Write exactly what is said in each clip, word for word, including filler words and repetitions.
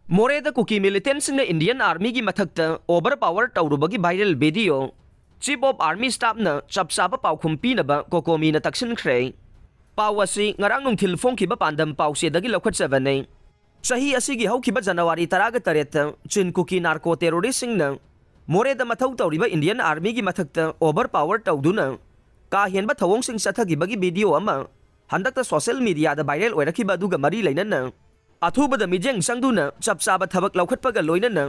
ꯃꯣꯔꯦꯗ ꯀꯨꯀꯤ ꯃꯤꯂꯤꯇꯦꯟꯁꯤꯡꯅ ꯏꯟꯗꯤꯌꯟ ꯑꯥꯔꯃꯤꯒꯤ ꯃꯊꯛꯇ ꯑꯣꯚꯔ ꯄꯥꯋꯔ ꯇꯧꯔꯨꯕꯒꯤ viral video chief of army ꯁ꯭ꯇꯥꯐꯅ ꯆꯞ ꯆꯥꯕ ꯄꯥꯎꯈꯨꯝ ꯄꯤꯅꯕ ꯀꯣꯀꯣꯃꯤꯅ ꯇꯛꯁꯤꯟꯈ꯭ꯔꯦ꯫ ꯄꯥꯎ ꯑꯁꯤ ꯉꯔꯥꯡ ꯅꯨꯡꯊꯤꯜ ꯐꯣꯡꯈꯤꯕ ꯄꯥꯟꯗꯝ ꯄꯥꯎꯆꯦꯗꯒꯤ ꯂꯧꯈꯠꯆꯕꯅꯤ꯫ ꯆꯍꯤ ꯑꯁꯤꯒꯤ ꯍꯧꯈꯤꯕ ꯖꯅꯋꯥꯔꯤ ꯇꯔꯥꯒ ꯇꯔꯦꯠꯇ ꯆꯤꯟ ꯀꯨꯀꯤ ꯅꯥꯔꯀꯣ ꯇꯦꯔꯣꯔꯤꯁꯁꯤꯡꯅ ꯃꯣꯔꯦꯗ ꯃꯊꯧ ꯇꯧꯔꯤꯕ ꯏꯟꯗꯤꯌꯟ ꯑꯥꯔꯃꯤꯒꯤ ꯃꯊꯛꯇ ꯑꯣꯚꯔ ꯄꯥꯋꯔ ꯇꯧꯗꯨꯅ ꯀꯥ ꯍꯦꯟꯕ ꯊꯧꯑꯣꯡꯁꯤꯡ ꯆꯠꯊꯈꯤꯕꯒꯤ ꯚꯤꯗꯤꯑꯣ ꯑꯃ ꯍꯟꯗꯛꯇ ꯁꯣꯁꯦꯜ ꯃꯤꯗꯤꯌꯥꯗ ꯚꯥꯏꯔꯦꯜ ꯑꯣꯏꯔꯛꯈꯤꯕ ꯑꯗꯨꯒ ꯃꯔꯤ ꯂꯩꯅꯅ ꯑꯊꯨꯕꯗ ꯃꯤꯠꯌꯦꯡ ꯆꯪꯗꯨꯅ ꯆꯞ ꯆꯥꯕ ꯊꯕꯛ ꯂꯧꯈꯠꯄꯒ ꯂꯣꯏꯅꯅ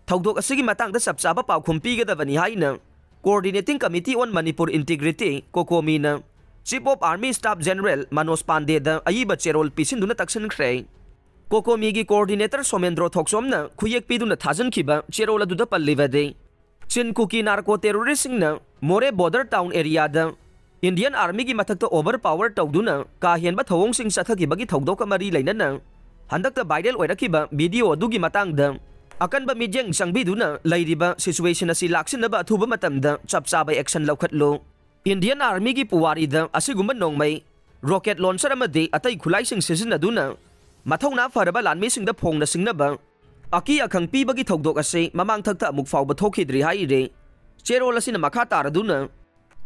ꯊꯧꯗꯣꯛ ꯑꯁꯤꯒꯤ ꯃꯇꯥꯡꯗ ꯆꯞ ꯆꯥꯕ ꯄꯥꯎꯈꯨꯝ ꯄꯤꯒꯗꯕꯅꯤ ꯍꯥꯏꯅ Coordinating Committee on Manipur Integrity, ꯀꯣꯀꯣꯃꯤꯅ Chief of Army Staff General Manoj ꯄꯥꯟꯗꯦꯗ ꯑꯏꯕ ꯆꯦꯔꯣꯜ ꯄꯤꯁꯤꯟꯗꯨꯅ ꯇꯛꯁꯤꯟꯈ꯭ꯔꯦ꯫ ꯀꯣꯀꯣꯃꯤꯒꯤ ꯀꯣꯑꯣꯔꯗꯤꯅꯦꯇꯔ ꯁꯣꯃꯦꯟꯗ꯭ꯔꯣ ꯊꯣꯛꯆꯣꯝꯅ ꯈꯨꯌꯦꯛ ꯄꯤꯗꯨꯅ ꯊꯥꯖꯤꯟꯈꯤꯕ ꯆꯦꯔꯣꯜ ꯑꯗꯨꯗ ꯄꯜꯂꯤꯕꯗꯤ, ꯆꯤꯟ ꯀꯨꯀꯤ ꯅꯥꯔꯀꯣ ꯇꯦꯔꯣꯔꯤꯁꯁꯤꯡꯅ ꯃꯣꯔꯦ ꯕꯣꯔꯗꯔ ꯇꯥꯎꯟ ꯑꯦꯔꯤꯌꯥꯗ ꯏꯟꯗꯤꯌꯟ ꯑꯥꯔꯃꯤꯒꯤ ꯃꯊꯛꯇ ꯑꯣꯚꯔ ꯄꯥꯋꯔ ꯇꯧꯗꯨꯅ ꯀꯥ ꯍꯦꯟꯕ ꯊꯧꯑꯣꯡꯁꯤꯡ ꯆꯠꯊꯈꯤꯕꯒꯤ ꯊꯧꯗꯣꯛꯀ ꯃꯔꯤ ꯂꯩꯅꯅ ꯍꯟꯗꯛꯇ ꯚꯥꯏꯔꯦꯜ ꯑꯣꯏꯔꯛꯈꯤꯕ ꯚꯤꯗꯤꯑꯣ ꯑꯗꯨꯒꯤ ꯃꯇꯥꯡꯗ ꯑꯀꯟꯕ ꯃꯤꯠꯌꯦꯡ ꯆꯪꯕꯤꯗꯨꯅ ꯂꯩꯔꯤꯕ ꯁꯤꯆꯨꯋꯦꯁꯟ ꯑꯁꯤ ꯂꯥꯛꯁꯤꯟꯅꯕ ꯑꯊꯨꯕ ꯃꯇꯝꯗ ꯆꯞ ꯆꯥꯕ ꯑꯦꯛꯁꯟ ꯂꯧꯈꯠꯂꯨ꯫ ꯏꯟꯗꯤꯌꯟ ꯑꯥꯔꯃꯤꯒꯤ ꯄꯨꯋꯥꯔꯤꯗ ꯑꯁꯤꯒꯨꯝꯕ ꯅꯣꯡꯃꯩ, ꯔꯣꯀꯦꯠ ꯂꯣꯟꯆꯔ ꯑꯃꯗꯤ ꯑꯇꯩ ꯈꯨꯠꯂꯥꯏꯁꯤꯡ ꯁꯤꯖꯤꯟꯅꯗꯨꯅ ꯃꯊꯧꯅꯥ ꯐꯔꯕ ꯂꯥꯟꯃꯤꯁꯤꯡꯗ ꯐꯣꯡꯅ ꯁꯤꯡꯅꯕ ꯑꯀꯤ ꯑꯈꯪ ꯄꯤꯕꯒꯤ ꯊꯧꯗꯣꯛ ꯑꯁꯤ ꯃꯃꯥꯡꯊꯛꯇ ꯑꯃꯨꯛ ꯐꯥꯎꯕ ꯊꯣꯛꯈꯤꯗ꯭ꯔꯤ ꯍꯥꯏꯔꯤ꯫ ꯆꯦꯔꯣꯜ ꯑꯁꯤꯅ ꯃꯈꯥ ꯇꯥꯔꯗꯨꯅ,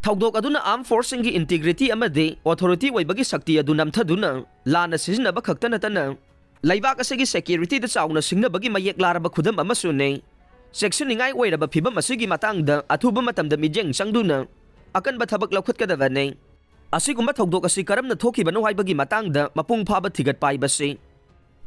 ꯊꯧꯗꯣꯛ ꯑꯗꯨꯅ ꯑꯥꯔꯝ ꯐꯣꯔꯁꯁꯤꯡꯒꯤ ꯏꯟꯇꯤꯒ꯭ꯔꯤꯇꯤ ꯑꯃꯗꯤ ꯑꯣꯊꯣꯔꯤꯇꯤ ꯑꯣꯏꯕꯒꯤ ꯁꯛꯇꯤ ꯑꯗꯨ ꯅꯝꯊꯗꯨꯅ ꯂꯥꯟꯅ ꯁꯤꯖꯤꯟꯅꯕ ꯈꯛꯇ ꯅꯠꯇꯅ ꯂꯩꯕꯥꯛ ꯑꯁꯤꯒꯤ ꯁꯦꯀ꯭ꯌꯨꯔꯤꯇꯤꯗ ꯆꯥꯎꯅ ꯁꯤꯡꯅꯕꯒꯤ ꯃꯌꯦꯛ ꯂꯥꯔꯕ ꯈꯨꯗꯝ ꯑꯃꯁꯨꯅꯤ꯫ ꯆꯦꯛꯁꯤꯟꯅꯤꯡꯉꯥꯏ ꯑꯣꯏꯔꯕ ꯐꯤꯚꯝ ꯑꯁꯤꯒꯤ ꯃꯇꯥꯡꯗ ꯑꯊꯨꯕ ꯃꯇꯝꯗ ꯃꯤꯠꯌꯦꯡ ꯆꯪꯗꯨꯅ ꯑꯀꯟꯕ ꯊꯕꯛ ꯂꯧꯈꯠꯀꯗꯕꯅꯤ꯫ ꯑꯁꯤꯒꯨꯝꯕ ꯊꯧꯗꯣꯛ ꯑꯁꯤ ꯀꯔꯝꯅ ꯊꯣꯛꯈꯤꯕꯅꯣ ꯍꯥꯏꯕꯒꯤ ꯃꯇꯥꯡꯗ ꯃꯄꯨꯡ ꯐꯥꯕ ꯊꯤꯒꯠꯄ ꯍꯥꯏꯕꯁꯤ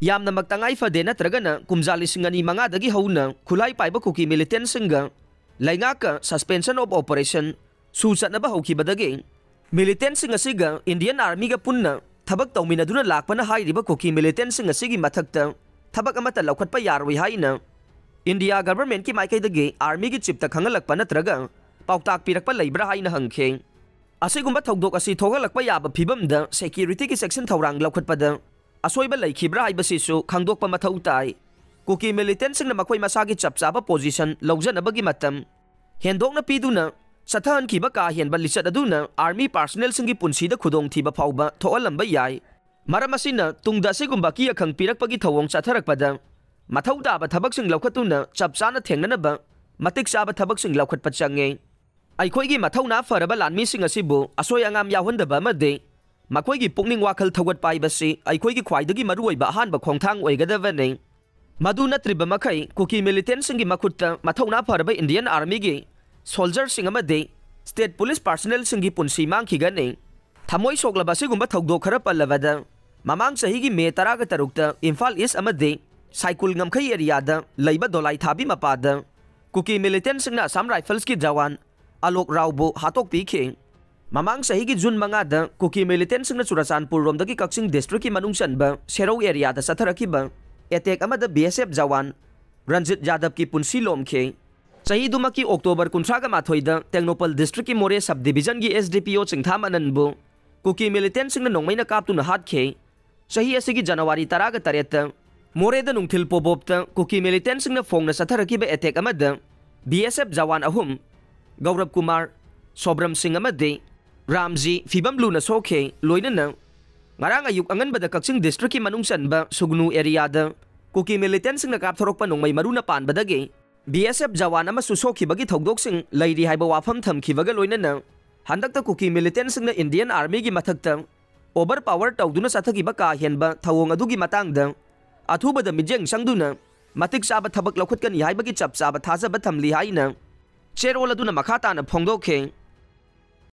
ꯌꯥꯝꯅꯃꯛ ꯇꯉꯥꯏ ꯐꯗꯦ, ꯅꯠꯇ꯭ꯔꯒꯅ ꯀꯨꯝꯖꯥ ꯂꯤꯁꯤꯡ ꯑꯅꯤ ꯃꯉꯥꯗꯒꯤ ꯍꯧꯅ ꯈꯨꯠꯂꯥꯏ ꯄꯥꯏꯕ ꯀꯨꯀꯤ ꯃꯤꯂꯤꯇꯦꯟꯁꯤꯡꯒ ꯂꯩꯉꯥꯛꯀ suspension of operation ꯁꯨ ꯆꯠꯅꯕ ꯍꯧꯈꯤꯕꯗꯒꯤ ꯃꯤꯂꯤꯇꯦꯟꯁꯤꯡ ꯑꯁꯤꯒ ꯏꯟꯗꯤꯌꯟ ꯑꯥꯔꯃꯤꯒ ꯄꯨꯟꯅ ꯊꯕꯛ ꯇꯧꯃꯤꯟꯅꯗꯨꯅ ꯂꯥꯛꯄꯅ ꯍꯥꯏꯔꯤꯕ ꯀꯨꯀꯤ ꯃꯤꯂꯤꯇꯦꯟꯁꯤꯡ ꯑꯁꯤꯒꯤ ꯃꯊꯛꯇ ꯊꯕꯛ ꯑꯃꯠꯇ ꯂꯧꯈꯠꯄ ꯌꯥꯔꯣꯏ ꯍꯥꯏꯅ ꯏꯟꯗꯤꯌꯥ ꯒꯚꯔꯟꯃꯦꯟꯠꯀꯤ ꯃꯥꯏꯀꯩꯗꯒꯤ ꯑꯥꯔꯃꯤꯒꯤ ꯆꯤꯐꯇ ꯈꯪꯍꯜꯂꯛꯄ ꯅꯠꯇ꯭ꯔꯒ ꯄꯥꯎꯇꯥꯛ ꯄꯤꯔꯛꯄ ꯂꯩꯕ꯭ꯔꯥ ꯍꯥꯏꯅ ꯍꯪꯈꯤ꯫ ꯑꯁꯤꯒꯨꯝꯕ ꯊꯧꯗꯣꯛ ꯑꯁꯤ ꯊꯣꯛꯍꯜꯂꯛꯄ ꯌꯥꯕ ꯐꯤꯕꯝꯗ ꯁꯦꯀ꯭ꯌꯨꯔꯤꯇꯤꯒꯤ ꯆꯦꯛꯁꯤꯟ ꯊꯧꯔꯥꯡ ꯂꯧꯈꯠꯄꯗ ꯑꯁꯣꯏꯕ ꯂꯩꯈꯤꯕ꯭ꯔꯥ ꯍꯥꯏꯕꯁꯤꯁꯨ ꯈꯪꯗꯣꯛꯄ ꯃꯊꯧ ꯇꯥꯏ꯫ ꯀꯨꯀꯤ ꯃꯤꯂꯤꯇꯦꯟꯁꯤꯡꯅ ꯃꯈꯣꯏ ꯃꯁꯥꯒꯤ ꯆꯞ ꯆꯥꯕ ꯄꯣꯖꯤꯁꯟ ꯂꯧꯖꯅꯕꯒꯤ ꯃꯇꯝ ꯍꯦꯟꯗꯣꯛꯅ ꯄꯤꯗꯨꯅ ꯆꯠꯊꯍꯟꯈꯤꯕ ꯀꯥ ꯍꯦꯟꯕ ꯂꯤꯆꯠ ꯑꯗꯨꯅ ꯑꯥꯔꯃꯤ ꯄꯥꯔꯁꯅꯦꯜꯁꯤꯡꯒꯤ ꯄꯨꯟꯁꯤꯗ ꯈꯨꯗꯣꯡꯊꯤꯕ ꯐꯥꯎꯕ ꯊꯣꯛꯍꯜꯂꯝꯕ ꯌꯥꯏ꯫ ꯃꯔꯝ ꯑꯁꯤꯅ ꯇꯨꯡꯗ ꯑꯁꯤꯒꯨꯝꯕ ꯑꯀꯤ ꯑꯈꯪ ꯄꯤꯔꯛꯄꯒꯤ ꯊꯧꯑꯣꯡ ꯆꯠꯊꯔꯛꯄꯗ ꯃꯊꯧ ꯇꯥꯕ ꯊꯕꯛꯁꯤꯡ ꯂꯧꯈꯠꯇꯨꯅ ꯆꯞ ꯆꯥꯅ ꯊꯦꯡꯅꯅꯕ ꯃꯇꯤꯛ ꯆꯥꯕ ꯊꯕꯛꯁꯤꯡ ꯂꯧꯈꯠꯄ ꯆꯪꯉꯤ꯫ ꯑꯩꯈꯣꯏꯒꯤ ꯃꯊꯧꯅꯥ ꯐꯔꯕ ꯂꯥꯟꯃꯤꯁꯤꯡ ꯑꯁꯤꯕꯨ ꯑꯁꯣꯏ ꯑꯉꯥꯝ ꯌꯥꯎꯍꯟꯗꯕ ꯑꯃꯗꯤ ꯃꯈꯣꯏꯒꯤ ꯄꯨꯛꯅꯤꯡ ꯋꯥꯈꯜ ꯊꯧꯒꯠꯄ ꯍꯥꯏꯕꯁꯤ ꯑꯩꯈꯣꯏꯒꯤ ꯈ꯭ꯋꯥꯏꯗꯒꯤ ꯃꯔꯨꯑꯣꯏꯕ ꯑꯍꯥꯟꯕ ꯈꯣꯡꯊꯥꯡ ꯑꯣꯏꯒꯗꯕꯅꯤ꯫ ꯃꯗꯨ ꯅꯠꯇ꯭ꯔꯤꯕ ꯃꯈꯩ ꯀꯨꯀꯤ militantꯁꯤꯡꯒꯤ ꯃꯈꯨꯠꯇ ꯃꯊꯧꯅꯥ ꯐꯔꯕ Indian Armyꯒꯤ soldierꯁꯤꯡ ꯑꯃꯗꯤ state police personnelꯁꯤꯡꯒꯤ ꯄꯨꯟꯁꯤ ꯃꯥꯡꯈꯤꯒꯅꯤ꯫ ꯊꯃꯣꯏ ꯁꯣꯛꯂꯕ ꯑꯁꯤꯒꯨꯝꯕ ꯊꯧꯗꯣꯛ ꯈꯔ ꯄꯜꯂꯕꯗ, ꯃꯃꯥꯡ ꯆꯍꯤꯒꯤ ꯃꯦ ꯇꯔꯥꯒ ꯇꯔꯨꯛꯇ ꯏꯝꯐꯥꯜ ꯏꯁ ꯑꯃꯗꯤ ꯁꯥꯏꯀꯨꯜ ꯉꯝꯈꯩ ꯑꯦꯔꯤꯌꯥꯗ ꯂꯩꯕ ꯗꯣꯂꯥꯏ ꯊꯥꯕꯤ ꯃꯄꯥꯗ ꯀꯨꯀꯤ militantꯁꯤꯡꯅ ꯑꯁꯥꯝ ꯔꯥꯏꯐꯜꯁꯀꯤ ꯖꯋꯥꯟ ꯑꯂꯣꯛ ꯔꯥꯎꯕꯨ ꯍꯥꯠꯇꯣꯛꯄꯤꯈꯤ꯫ ꯃꯃꯥꯡ ꯆꯍꯤꯒꯤ ꯖꯨꯟ ꯃꯉꯥꯗ ꯀꯨꯀꯤ militantꯁꯤꯡꯅ ꯆꯨꯔꯆꯥꯟꯄꯨꯔ ꯔꯣꯝꯗꯒꯤ ꯀꯛꯆꯤꯡ districtꯀꯤ ꯃꯅꯨꯡ ꯆꯟꯕ ꯁꯦꯔꯧ ꯑꯦꯔꯤꯌꯥꯗ ꯆꯠꯊꯔꯛꯈꯤꯕ attack ꯑꯃꯗ B S F Jawan Ranjit ꯌꯥꯗꯕꯀꯤ ꯄꯨꯟꯁꯤ ꯂꯣꯝꯈꯤ꯫ ꯆꯍꯤꯗꯨꯃꯛꯀꯤ ꯑꯣꯛꯇꯣꯕꯔ ꯀꯨꯟꯊ꯭ꯔꯥꯒ ꯃꯥꯊꯣꯏꯗ ꯇꯦꯡꯅꯧꯄꯜ districtꯀꯤ ꯃꯣꯔꯦ sub divisionꯒꯤ S D P O ꯆꯤꯡꯊꯥꯝ ꯑꯅꯟꯕꯨ ꯀꯨꯀꯤ militantꯁꯤꯡꯅ ꯅꯣꯡꯃꯩꯅ ꯀꯥꯞꯇꯨꯅ ꯍꯥꯠꯈꯤ꯫ ꯆꯍꯤ ꯑꯁꯤꯒꯤ ꯖꯅꯋꯥꯔꯤ ꯇꯔꯥꯒ ꯇꯔꯦꯠꯇ ꯃꯣꯔꯦꯗ ꯅꯨꯡꯊꯤꯜ ꯄꯣꯕꯣꯞꯇ ꯀꯨꯀꯤ militantꯁꯤꯡꯅ ꯐꯣꯡꯅ ꯆꯠꯊꯔꯛꯈꯤꯕ attack ꯑꯃꯗ B S F ꯖꯋꯥꯟ ꯑꯍꯨꯝ, ꯒꯧꯔꯕ ꯀꯨꯃꯥꯔ, ꯁꯣꯕ꯭ꯔꯝ ꯁꯤꯡ ꯑꯃꯗꯤ ꯔꯥꯝꯖꯤ ꯐꯤꯕꯝ ꯂꯨꯅ ꯁꯣꯛꯈꯤ꯫ ꯂꯣꯏꯅꯅ ꯉꯔꯥꯡ ꯑꯌꯨꯛ ꯑꯉꯟꯕꯗ ꯀꯛꯆꯤꯡ districtꯀꯤ ꯃꯅꯨꯡ ꯆꯟꯕ ꯁꯨꯒꯅꯨ ꯑꯦꯔꯤꯌꯥꯗ ꯀꯨꯀꯤ militantꯁꯤꯡꯅ ꯀꯥꯞꯊꯣꯔꯛꯄ ꯅꯣꯡꯃꯩ ꯃꯔꯨꯅ ꯄꯥꯟꯕꯗꯒꯤ B S F ꯖꯋꯥꯟ ꯑꯃꯁꯨ ꯁꯣꯛꯈꯤꯕꯒꯤ ꯊꯧꯗꯣꯛꯁꯤꯡ ꯂꯩꯔꯤ ꯍꯥꯏꯕ ꯋꯥꯐꯝ ꯊꯝꯈꯤꯕꯒ ꯂꯣꯏꯅꯅ ꯍꯟꯗꯛꯇ ꯀꯨꯀꯤ militantꯁꯤꯡꯅ Indian Armyꯒꯤ ꯃꯊꯛꯇ over power ꯇꯧꯗꯨꯅ ꯆꯠꯊꯈꯤꯕ ꯀꯥ ꯍꯦꯟꯕ ꯊꯧꯑꯣꯡ ꯑꯗꯨꯒꯤ ꯃꯇꯥꯡꯗ ꯑꯊꯨꯕꯗ ꯃꯤꯠꯌꯦꯡ ꯆꯪꯗꯨꯅ ꯃꯇꯤꯛ ꯆꯥꯕ ꯊꯕꯛ ꯂꯧꯈꯠꯀꯅꯤ ꯍꯥꯏꯕꯒꯤ ꯆꯞ ꯆꯥꯕ ꯊꯥꯖꯕ ꯊꯝꯂꯤ ꯍꯥꯏꯅ ꯆꯦꯔꯣꯜ ꯑꯗꯨꯅ ꯃꯈꯥ ꯇꯥꯅ ꯐꯣꯡꯗꯣꯛꯈꯤ꯫